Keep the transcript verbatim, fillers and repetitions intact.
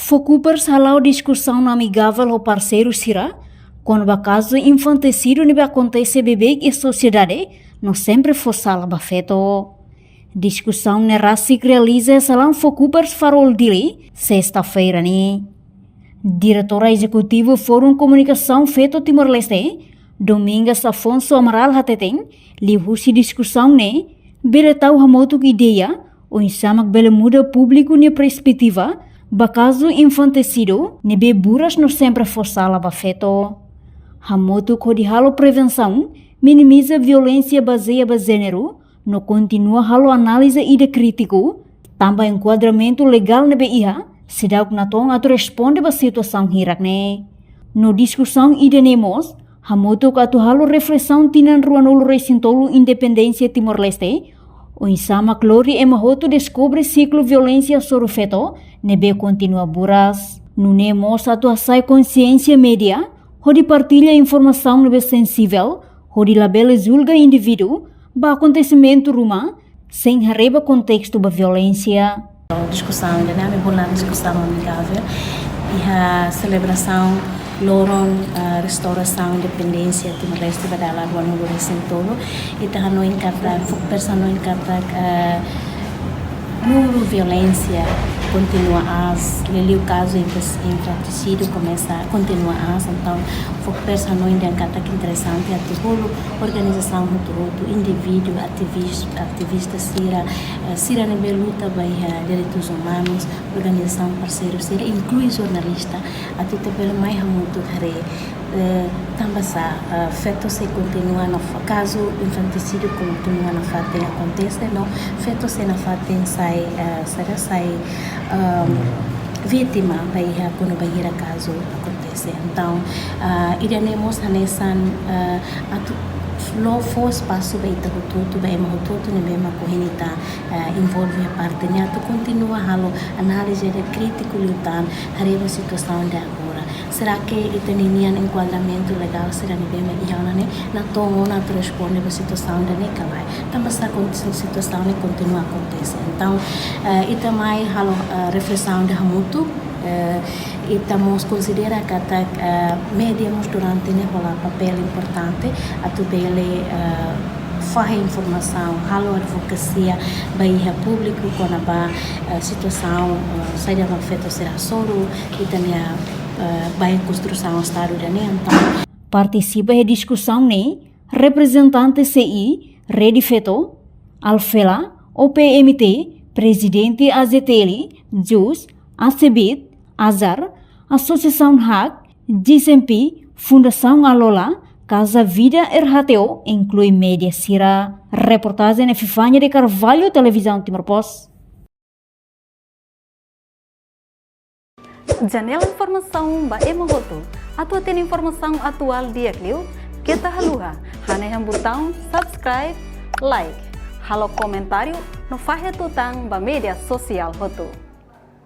Fokupers hala'o diskusaun amigavel ho parseiru sira kona-ba kazu infantisidu ne'ebé akontese beibeik iha sosiedade no sempre fó sala ba feto. Diskusaun ne'e rasik realiza iha salaun Fokupers Farol Dili, sesta-feira ne'e. Diretora Ezekutiva Forum Komunikasaun Feto Timor-Leste, Domingas Afonso Amaral hateten, liuhusi diskusaun ne'e bele tau hamutuk ideia oinsá mak bele muda públiku nia perspetiva ba kazu infantisidu ne'ebé buras no sempre fó sala ba feto. Hamutuk hodi halo prevensaun, minimiza violénsia bazeia ba jéneru, no kontinua halo análize ida krítiku, tanba enkuadramentu legál ne'ebé iha seidauk natoon atu responde ba situasaun hirak ne'e. No diskusaun ida-ne'e mós hamutuk atu halo reflesaun tinan ruanulu-resin-tolu independénsia Timor-Leste, oinsá mak lori ema hotu deskobre siklu violénsia hasoru feto ne'ebé kontinua buras. Nune'e mós atu hasa'e konsiénsia média hodi partilla informasaun ne'ebé sensivel, hodi labele julga indivíduu ba akontesimentu ruma sein haree ba kontestu ba violénsia. Diskusaun ida-ne'e, ami bolu diskusaun amigavel iha selebrasaun loron, ah, restaurasaun independénsia Timor-Leste ba dala ruanulu-resin-tolu. Ita hanoin katak, Fokupers hanoin katak, ah, númeru violénsia kontinua aas, liuliu kazu infas-, infantisídiu komesa kontinua aas. Entaun, Fokupers hanoin dehan katak interesante atu bolu organizasaun hotu-hotu, indivíduu, ativis-, ativista sira, eh, sira ne'ebé luta ba iha direitus umanus, organizasaun parseiru sira, inklui jornalista, atu ita bele mai hamutuk haree, eh, tanba sá, eh, feto sei kontinua nafa-, kazu infantisídiu kontinua nafatin akontese, no feto sei nafatin sai, eh, sai, sai, ehm, vítima ba iha kuandu bainhira kazu akontese. Entaun, ah, ida-ne'e mós hanesan, ah, atu lo fó espasu ba ita hotu-hotu, ba ema hotu-hotu ne'ebé mak ohin ita, ah, envolve iha parte ne'e atu kontinua halo análize ida krítiku liután, haree ba situasaun de agora. Será que ita-nia enkuadramentu legál sira ne'ebé mak iha ona ne'e natoon ona atu responde ba situasaun ida-ne'e ka lae? Tanba sá kon-, situasaun ne'e kontinua akontese. Entaun, eh, ita mai halo, eh, reflesaun ida hamutuk, eh, ita mós konsidera katak, eh, média mós durante ne'e hola papél importante atu bele, eh, fahe informasaun, halo advokasia ba iha públiku kona-ba, eh, situasaun, eh, saida mak feto sira hasoru, ita-nia, eh, ba iha konstrusaun Estadu ida-ne'e. Entaun, partisipa iha diskusaun ne'e reprezentante C I, Rede Feto, Alfela, O P M T, Prezidente A Z T L, Jus, ACBIT, Azar, Asosiasaun Hak, G S M P, Fundasaun Alola, Casa Vida, R H T O, inklui média sira. Reportajen Epifania de Carvalho, Televizaun Timor Post. Janela informasaun ba ema hotu. Atu hatene informasaun atuál di'ak liu, keta haluha hanehan butaun subscribe, like, halo komentáriu no fahe tutan ba média sosiál hotu.